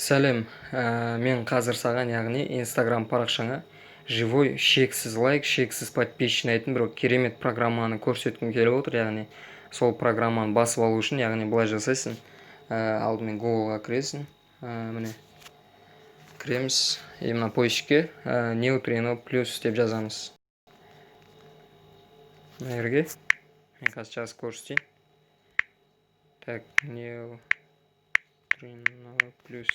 Сәлем, мен қазір саған, яғни Инстаграм парақшаңа живой, шексіз лайк, шексіз подписчик жинайтын бір керемет программаны көрсеткім келіп отыр. Яғни сол программаны басып алу үшін, яғни былай жасайсың. Алдымен Гуглға кіресің. Міне, кіреміз и мына поискке «Неутрино плюс» деп жазамыз. Мына жерге мен қазір жазып көрсетейін. Так, «Неутрино плюс»,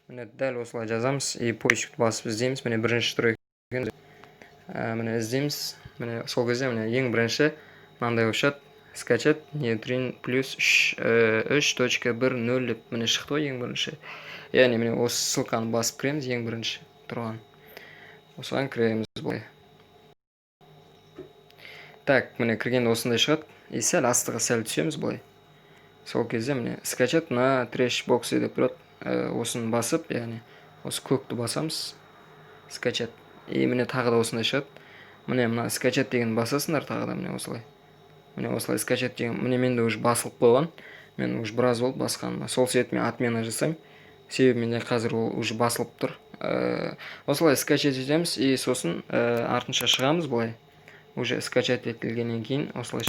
міне, дәл осылай жазамыз и поискті басып іздейміз. Міне, бірінші тұр екен. Міне, іздейміз. Міне, сол кезде, міне, ең бірінші мынандай болып шығады: «Скачать Неутрин плюс 3.10» деп, міне, шықты ғой ең бірінші. Яғни, міне, осы ссылканы басып кіреміз, ең бірінші тұрған осыған кіреміз былай. Так, міне, кіргенде осындай шығады и сәл астыға сәл түсеміз былай. Сол кезде, міне, «Скачать на трэшбоксе» деп тұрады. Осыны басып, яғни осы көкті басамыз, «Скачать», и міне, тағы да осындай шығады. Міне, мына «Скачать» деген басасыңдар тағы да. Міне, осылай, міне, осылай «Скачать» деген. Міне, менде уже басылып қойған, мен уже біраз болды басқаныма, сол себепті мен отмена жасаймын, себебі менде қазір ол уже басылып тұр. Осылай скачать етеміз и сосын артынша шығамыз былай. Уже скачать етілгеннен кейін осылай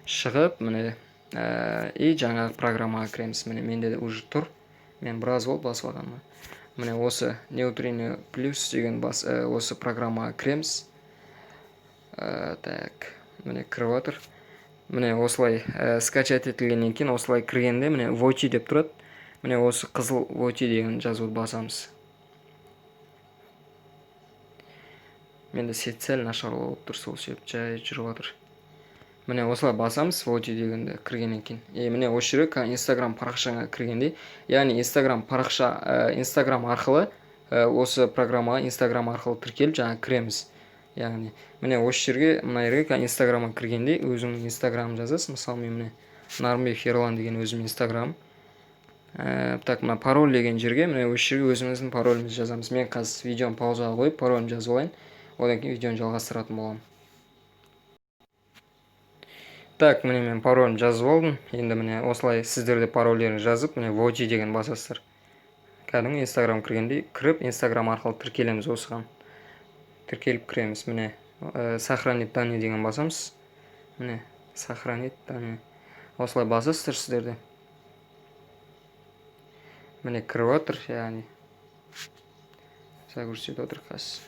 шығып, міне, и жаңағы программаға кіреміз. Міне, менде де уже тұр, мен біраз болды басып алғаныма. Міне, осы «Неутрино плюс» деген бас, осы программаға кіреміз. Так, міне, кіріп жатыр. Міне, осылай скачать етілгеннен кейін осылай кіргенде, міне, «Войти» деп тұрады. Міне, осы қызыл «Войти» деген жазуды басамыз. Менде сеть сәл нашарлау болып тұр, сол себепті жай жүріп жатыр. Міне, осылай басамыз «Войти» дегенді кіргеннен кейін. И міне, осы жерге Инстаграм парақшаңа кіргенде, яғни Инстаграм парақша, Инстаграм арқылы, осы программаға Инстаграм арқылы тіркеліп, жаңа кіреміз. Яғни, міне, осы жерге, мына жерге Инстаграмға кіргенде өзіңнің Инстаграмын жазасың. Мысалы, мен, міне, Нарымбек Ерлан деген өзімнің Инстаграм. Так, мына «Пароль» деген жерге, міне, осы жерге өзіміздің паролімізді жазамыз. Мен қазір видеоны паузаға қойып, паролімді жазып алайын, одан кейін видеоны жалғастыратын боламын. Так, міне, мен паролімді жазып алдым. Енді, міне, осылай сіздер де парольдеріңізді жазып, міне, «Войти» деген басасыздар. Кәдімгі Инстаграм кіргендей кіріп, Инстаграм арқылы тіркелеміз, осыған тіркеліп кіреміз. Міне, «Сохранить данные» деген басамыз. Міне, «Сохранить данные», осылай басасыздар сіздер де. Міне, кіріп жатыр, яғни загрузить етіп отыр қазір.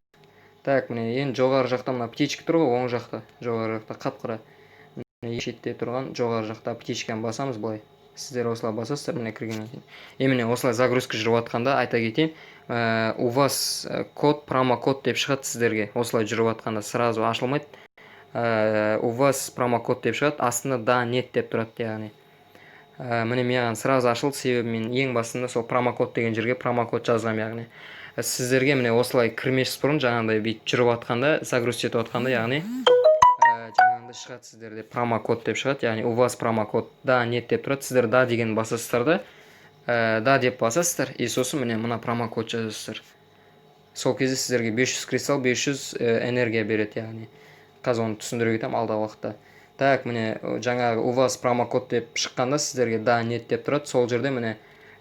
Так, міне, ең жоғары жақта мына птичка тұр ғой, оң жақта, жоғары жақта, қап қара шетте тұрған жоғары жақта птичканы басамыз былай. Сіздер осылай басасыздар, міне, кіргеннен кейін. И міне, осылай загрузка жүріп жатқанда айта кетейін, «У вас код, промокод» деп шығады сіздерге. Осылай жүріп жатқанда сразу ашылмайды. «У вас промокод» деп шығады, астында «Да», «Нет» деп тұрады. Яғни, міне, маған сразу ашылды, себебі мен ең басында сол «Промокод» деген жерге промокод жазғанмын. Яғни, сіздерге, міне, осылай кірмес бұрын, жаңағыдай бүйтіп жүріп жатқанда, загрузить етіп жатқанда, яғни жаңағындай шығады сіздерде, «Промокод» деп шығады. Яғни «У вас промокод», «Да», «Нет» деп тұрады. Сіздер «Да» деген басасыздар да, «Да» деп басасыздар и сосын, міне, мына промокод жазасыздар. Сол кезде сіздерге 500 кристалл, 500 энергия береді. Яғни қазір оны түсіндіре кетемін алдағы уақытта. Так, міне, жаңағы «У вас промокод» деп шыққанда сіздерге «Да», «Нет» деп тұрады. Сол жерде, міне,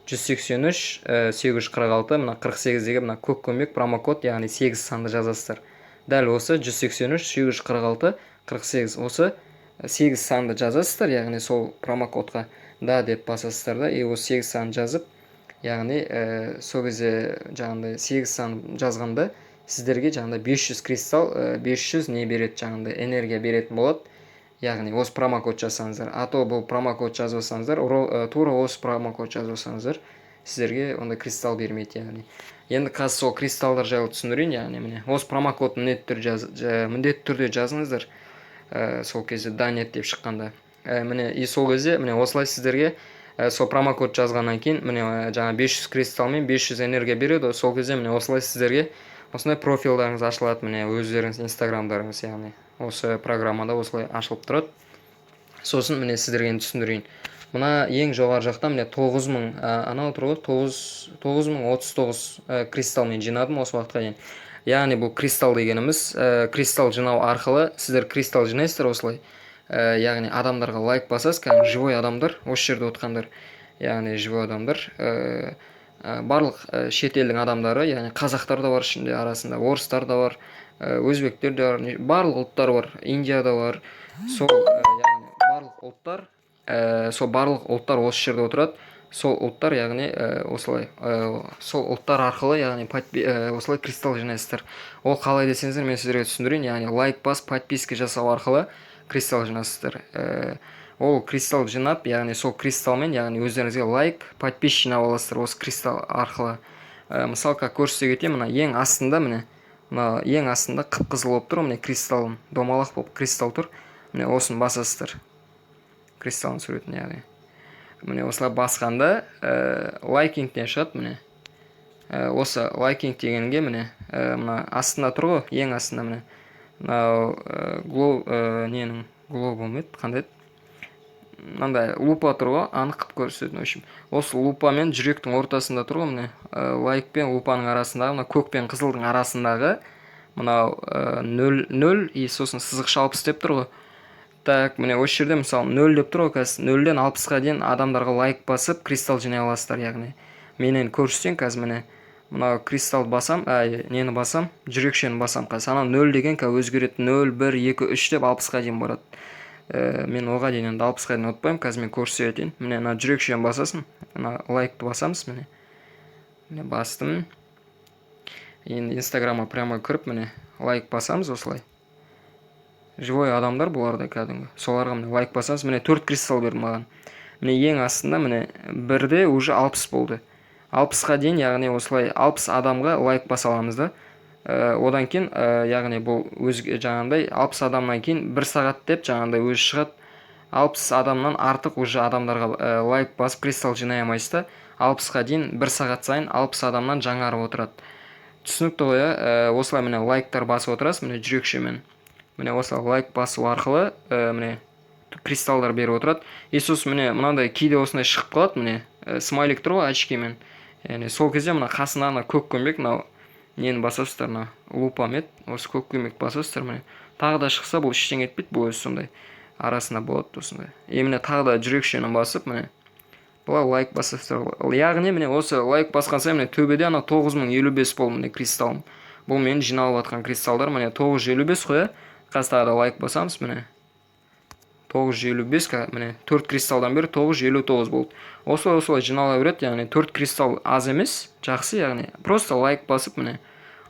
183, 846, мына 48 деген мына көк көмек промокод, яғни 8 санды жазасыздар. Дәл осы 183, 846, 48, осы 8 санды жазасыздар. Яғни сол промокодқа «Да» деп басасыздар да и осы 8 санын жазып, яғни сол кезде жаңағындай 8 сан жазғанда сіздерге жаңағыдай 500 кристалл, 500 не береді, жаңағындай энергия беретін болады. Яғни осы промокод жазсаңыздар. А то бұл промокод жазып алсаңыздар, тура осы промокод жазып алсаңыздар, сіздерге ондай кристалл бермейді. Яғни енді қазір сол кристаллдар жайлы түсіндірейін. Яғни, міне, осы промокод міндетті түрде жазыңыздар. Сол кезде «Да», «Нет» деп шыққанда, міне, и сол кезде, міне, осылай сіздерге сол промокод жазғаннан кейін, міне, жаңа 500 кристалл мен 500 энергия береді ғой. Сол кезде, міне, осылай сіздерге осындай профилдарыңыз ашылады. Міне, өздеріңіз Инстаграмдарыңыз, яғни осы программада осылай ашылып тұрады. Сосын, міне, сіздерге енді түсіндірейін. Мына ең жоғары жақта, міне, 9000, анау тұр ғой, 9039 кристалл мен жинадым осы уақытқа дейін. Яғни бұл кристалл дегеніміз, кристалл жинау арқылы сіздер кристалл жинайсыздар осылай. Яғни адамдарға лайк басасыз, кәдімгі живой адамдар, осы жерде отырғандар. Яғни живой адамдар, барлық шетелдің адамдары, яғни қазақтар да бар ішінде, арасында орыстар да бар, өзбектер де бар, барлық ұлттар бар, Индия да бар. Сол яғни барлық ұлттар, сол барлық ұлттар осы жерде отырады. Сол ұлттар, яғни осылай сол ұлттар арқылы, яғни осылай кристалл жинайсыздар. Ол қалай десеңіздер, мен сіздерге түсіндірейін. Яғни лайк басып, подписка жасау арқылы кристалл жинайсыздар. Ол кристалл жинап, яғни сол кристаллмен, яғни өздеріңізге лайк, подписчик жинап аласыздар осы кристалл арқылы. Мысалы, как көрсете кетейін: мына ең астында, міне, мына ең астында қып қызыл болып тұр ғой, міне, кристалл, домалақ болып кристалл тұр. Міне, осыны басасыздар, кристаллдың суретін. Яғни міне, осылай басқанда лайкингтен шығады. Міне, осы лайкинг дегенге, міне, мына астында тұр ғой, ең астында, міне, мынау ненің глобу ма еді, қандай еді, мынандай лупа тұр ғой, анық қылып көрсететін. В общем, осы лупа мен жүректің ортасында тұр ғой, міне, лайк пен лупаның арасындағы, мына көк пен қызылдың арасындағы мынау нөл, нөл и сосын сызықша 60 деп тұр ғой. Так, міне, осы жерде, мысалы, нөл деп тұр ғой. Қазір 0-ден 60-қа дейін адамдарға лайк басып, кристалл жинай аласыздар. Яғни мен енді көрсетейін қазір. Міне, мынау кристалл басам, әй, нені басам, жүрекшені басам. Қазір анау нөл деген қазір өзгереді: нөл, бір, екі, үш деп 60-қа дейін барады. Мен оға дейін енді 60-қа дейін ұтпаймын, қазір мен көрсете кетейін. Міне, мына жүрекшені басасың, мына лайкты басамыз. Міне, міне, бастым. Енді Инстаграмға прямо кіріп, міне, лайк басамыз осылай. Живой адамдар бұлар да кәдімгі, соларға, міне, лайк басамыз. Міне, төрт кристалл берді маған. Міне, ең астында, міне, бірде уже 60 болды. 60-қа дейін, яғни осылай 60 адамға лайк баса аламыз да. Одан кейін яғни бұл өзге жаңағындай 60 адамнан кейін бір сағат деп жаңағындай өзі шығады. 60 адамнан артық уже адамдарға лайк басып, кристалл жинай алмайсыз да. 60-қа дейін бір сағат сайын 60 адамнан жаңарып отырады. Түсінікті ғой, иә? Осылай, міне, лайктар басып отырасыз. Міне, жүрекшемен, міне, осылай лайк басу арқылы міне, кристаллдар беріп отырады. И сосын, міне, мынандай кейде осындай шығып қалады. Міне, смайлик тұр ғой очкимен. Яғни сол кезде мына қасына ана көк көмек, мынау нені басасыздар, мына лупа ма еді, осы көк көмек басасыздар. Міне, тағы да шықса, бұл ештеңе етпейді, бұл өзі сондай арасында болады осындай. И міне, тағы да жүрекшені басып, міне, былай лайк басасыздар. Яғни, міне, осы лайк басқан сайын, міне, төбеде ана 9055 болды, міне, кристаллым. Бұл менің жиналып жатқан кристаллдар. Міне, 955 қой, иә. Қазір тағы да лайк басамыз. Міне, 955. Міне, төрт кристаллдан бері 959 болды. Осылай, осылай жинала береді. Яғни төрт кристалл аз емес, жақсы. Яғни просто лайк басып, міне,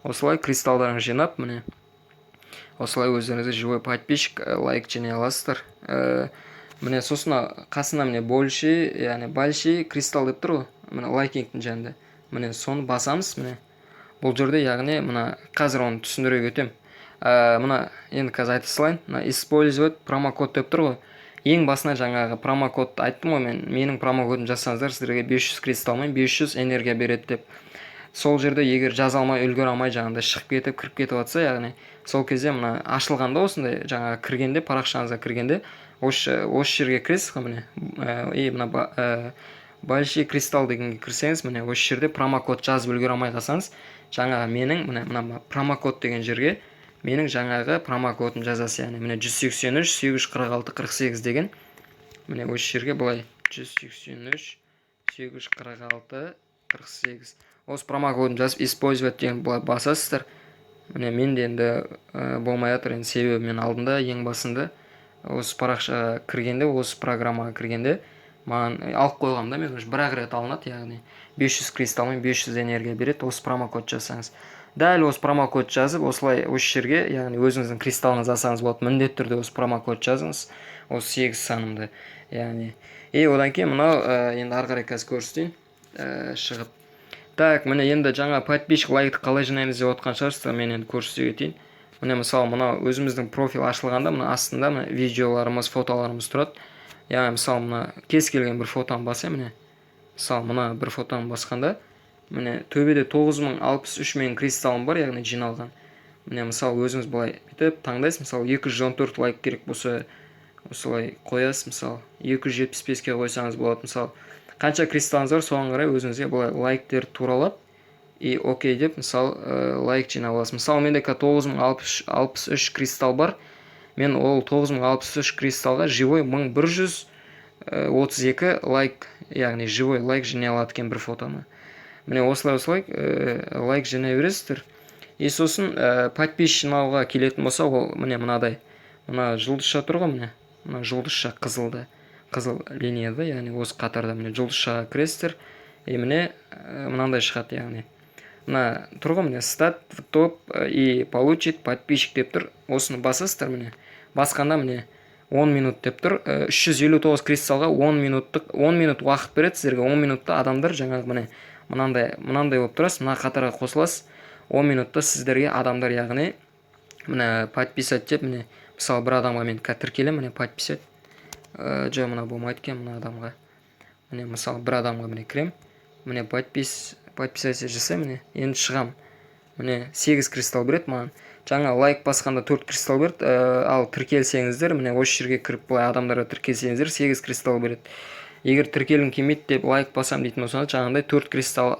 осылай кристалдарыңызды жинап, міне, осылай өздеріңізге живой подписчик, лайк жинай аласыздар. Міне, сосын қасына, міне, больше, яғни большие кристалл деп тұр ғой, міне, лайкингтің жанында. Міне, соны басамыз. Міне, бұл жерде, яғни мына қазір оны түсіндіре кетемін. Мына енді қазір айта салайын. Мына «Использовать промокод» деп тұр ғой ең басына. Жаңағы промокодты айттым ғой мен, менің промокодымды жазсаңыздар, сіздерге 500 кристалл мен 500 энергия береді деп. Сол жерде егер жаза алмай, үлгере алмай, жаңағыдай шығып кетіп, кіріп кетіп жатса, яғни сол кезде мына ашылғанда, осындай жаңағы кіргенде, парақшаңызға кіргенде, осы жерге кіресіз ғой. Міне, и мына «Большие кристалл» дегенге кірсеңіз, міне, осы жерде промокод жазып үлгере алмай қалсаңыз, жаңағы менің, міне, мына «Промокод» деген жерге менің жаңағы промокодым жазасыз. Яғни, міне, 183 846 48 деген. Міне, осы жерге былай 183 846 48, осы промокодын жазып, «Использовать» деген былай басасыздар. Міне, менде енді болмай жатыр енді, себебі мен алдында, ең басында осы парақшаға кіргенде, осы программаға кіргенде маған алып қойғанмын да. Мен уже бір ақ рет алынады, яғни 500 кристалл мен 500 энергия береді осы промокод жазсаңыз. Дәл осы промокод жазып, осылай осы жерге, яғни өзіңіздің кристаллыңызды алсаңыз болады. Міндетті түрде осы промокод жазыңыз, осы сегіз санымды, яғни. И одан кейін мынау енді ары қарай қазір көрсетейін шығып. Так, міне, енді жаңа подписчик, лайкты қалай жинаймыз деп отқан шығарсыздар. Мен енді көрсете кетейін. Міне, мысалы, мынау өзіміздің профиль ашылғанда, мына астында, мына видеоларымыз, фотоларымыз тұрады. Яғни, мысалы, мына кез келген бір фотоны басайын. Міне, мысалы, мына бір фотоны басқанда, міне, төбеде 9063 менің кристаллым бар, яғни жиналған. Міне, мысалы, өзіңіз былай бүйтіп таңдайсыз. Мысалы, 214 лайк керек болса, осылай қоясыз. Мысалы, 275-ке қойсаңыз болады. Мысалы, қанша кристаллыңыз бар, соған қарай өзіңізге былай лайктерді туралап и «Окей» деп, мысалы, лайк жинап аласыз. Мысалы, менде қазір 9063 кристалл бар. Мен ол 9063 кристаллға живой 1100 32 лайк, яғни живой лайк жинай алады екен бір фотоны. Міне, осылай, осылай лайк жинай бересіздер. И сосын подписчик жинауға келетін болса, ол міне, мынадай, мына жұлдызша тұр ғой, міне, мына жұлдызша, қызылда, қызыл линияда, яғни осы қатарда, міне, жұлдызшаға кіресіздер. И міне, мынандай шығады, яғни мына тұр ғой, міне, «Стать в топ и получить подписчик» деп тұр. Осыны басасыздар. Міне, басқанда, міне, 10 минут деп тұр. 359 кристаллға 10 минуттық, 10 минут уақыт береді сіздерге. 10 минутта адамдар жаңағы, міне, мынандай, мынандай болып тұрасыз, мына қатарға қосыласыз. 10 минутта сіздерге адамдар, яғни міне, «Подписать» деп, міне, мысалы, бір адамға мен қазір тіркелемін. Міне, «Подписать». Жоқ, мына болмайды екен. Мына адамға, міне, мысалы, бір адамға, міне, кіремін, міне, подписаться жасаймын. Міне, енді шығамын. Міне, 8 кристалл береді маған. Жаңа лайк басқанда 4 кристалл берді. Ал тіркелсеңіздер, міне, осы жерге кіріп, былай адамдарға тіркелсеңіздер, 8 кристалл береді. Егер тіркелгім келмейді деп, лайк басамын дейтін болсаңыз, жаңағындай 4 кристалл,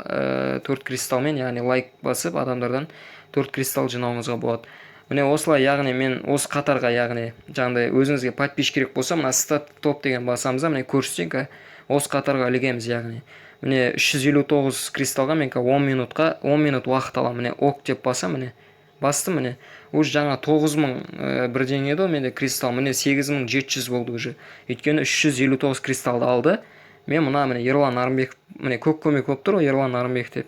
4 кристаллмен, яғни лайк басып, адамдардан 4 кристалл жинауыңызға болады. Міне, осылай. Яғни мен осы қатарға, яғни жаңағыдай өзіңізге подписчик керек болса, мына «Стать топ» деген басамыз да, міне, көрсетейін, осы қатарға ілігеміз. Яғни міне, 359 кристаллға мен 10 минутқа, 10 минут уақыт аламын. Міне, «Ок» деп басамын. Міне, бастым. Міне, уже жаңа 9000 бірдеңе еді ғой менде кристалл, міне, 8700 болды уже, өйткені 359 кристаллды алды. Мен мына, міне, Ерлан Нарымбеков, міне, көк көмек болып тұр ғой, Ерлан Нарымбеков деп.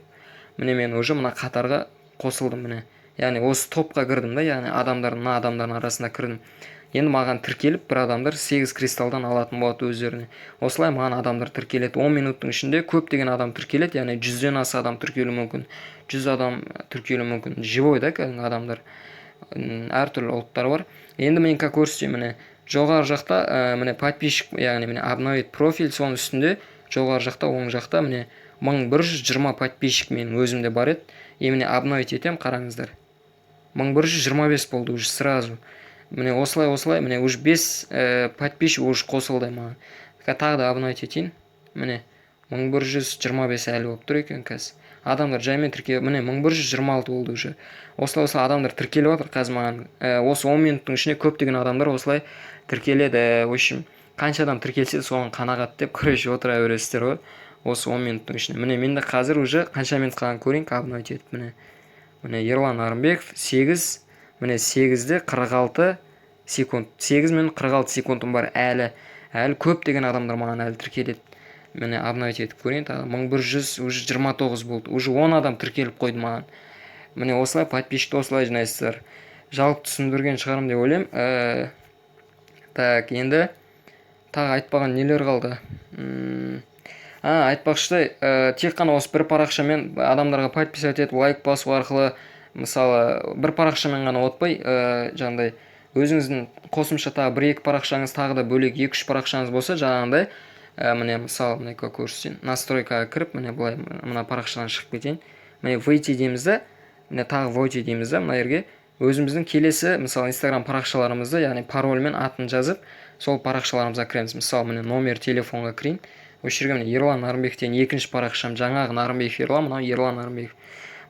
Міне, мен уже мына қатарға қосылдым. Міне, яғни осы топқа кірдім да, яғни адамдар, мына адамдардың арасына кірдім. Енді маған тіркеліп, бір адамдар 8 кристалдан алатын болады өздеріне. Осылай маған адамдар тіркеледі. 10 минуттың ішінде көптеген адам тіркеледі, яғни 100-ден аса адам тіркелуі мүмкін, 100 адам тіркелуі мүмкін, живой да, кәдімгі адамдар. Әртүрлі ұлттар бар. Енді мен как көрсетейін? Міне, жоғары жақта, міне, подписчик, яғни міне, «Обновить профиль», соның үстінде, жоғары жақта, оң жақта, міне, 1120 подписчик менің өзімде бар еді. И міне, обновить етемін, қараңыздар, 1125 болды уже сразу. Міне, осылай, осылай, міне, уже 5 подписчик уже қосылды маған. Тағы да обновить етейін. Міне, 1125 әлі болып тұр екен. Қазір адамдар жаймен тіркеліп, міне, 1126 болды уже. Осылай, осылай адамдар тіркеліп жатыр қазір маған. Осы 10 минуттың ішінде көптеген адамдар осылай тіркеледі. В общем, қанша адам тіркелсе, соған қанағат деп, короче, отыра бересіздер ғой осы 10 минуттың ішінде. Міне, менде қазір уже қанша минут қалғанын көрейін обновить етіп. Міне, міне, Ерлан Нарымбеков 8, міне, 8-де 46 секунд, 8 минут 46 секундым бар әлі. Әлі көптеген адамдар маған әлі тіркеледі. Міне, обновить етіп көрейін тағы. 1100 уже 29 болды, уже 10 адам тіркеліп қойды маған. Міне, осылай подписчикті осылай жинайсыздар. Жалпы түсіндірген шығармын деп ойлаймын. Так, енді тағы айтпаған нелер қалды? А, айтпақшыдай, тек қана осы бір парақшамен адамдарға подписать етіп, лайк басу арқылы, мысалы, бір парақшамен ғана отпай, жаңағыдай өзіңіздің қосымша тағы бір екі парақшаңыз, тағы да бөлек екі үш парақшаңыз болса, жаңағындай, міне, мысалы, міне, көрсетейін. Настройкаға кіріп, міне, былай, мына парақшадан шығып кетейін. Міне, «Выйти» дейміз да, міне, тағы «Войти» дейміз да, мына жерге өзіміздің келесі, мысалы, Инстаграм парақшаларымызды, яғни пароль мен атын жазып, сол парақшаларымызға кіреміз. Мысалы, міне, номер телефонға кірейін. Осы жерге, міне, Ерлан Нарымбеков деген екінші парақшам, жаңағы Нарымбеков Ерлан, мынау Ерлан Нарымбеков.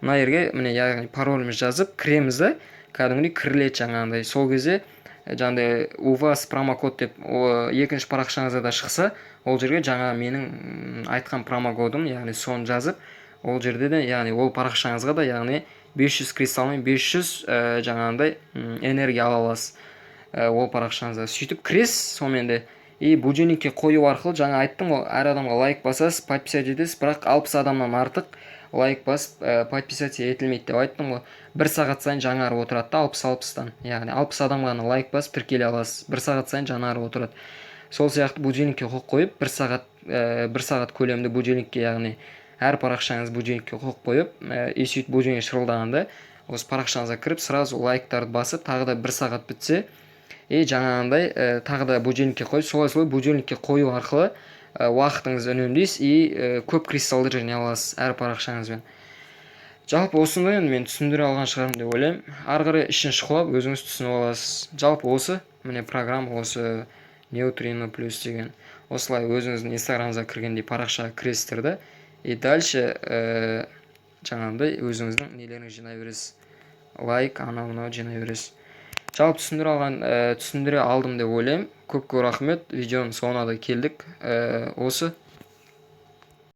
Мына жерге, міне, яғни паролімізді жазып кіреміз да, кәдімгідей кіріледі жаңағындай. Сол кезде жаңағыдай «У вас промокод» деп екінші парақшаңызда да шықса, ол жерге жаңа менің айтқан промокодым, яғни соны жазып, ол жерде де, яғни ол парақшаңызға да, яғни 500 кристалл мен 500 жаңағындай энергия ала аласыз ол парақшаңызда. Сөйтіп кіресіз сонымен де. И будильникке қою арқылы, жаңа айттым ғой, әр адамға лайк басасыз, подписать етесіз, бірақ 60 адамнан артық лайк басып, подписаться етілмейді деп айттым ғой. Бір сағат сайын жаңарып отырады да, 60-60-тан, яғни 60 адам ғана лайк басып, тіркеле аласыз. Бір сағат сайын жаңарып отырады. Сол сияқты будильникке қойып қойып, бір сағат, бір сағат көлемінде будильникке, яғни әр парақшаңыз будильникке қойып қойып, и сөйтіп будильник шырылдағанда осы парақшаңызға кіріп, сразу лайктарды басып, тағы да бір сағат бітсе, и жаңағындай тағы да будильникке қойып, солай, солай будильникке қою арқылы уақытыңызды үнемдейсіз и көп кристаллдар жинай аласыз әр парақшаңызбен. Жалпы осындай. Енді мен түсіндіре алған шығармын деп ойлаймын. Ары қарай ішін шұқылап, өзіңіз түсініп аласыз. Жалпы осы, міне, программа осы, Нейтрино Плюс деген. Осылай өзіңіздің Инстаграмыңызға кіргендей парақшаға кіресіздер да, и дальше жаңағындай өзіңіздің нелеріңізді жинай бересіз, лайк, анау мынау жинай бересіз. Жалпы түсіндіре алдым деп ойлаймын. Көп көп рахмет, видеоның соңына да келдік. Осы.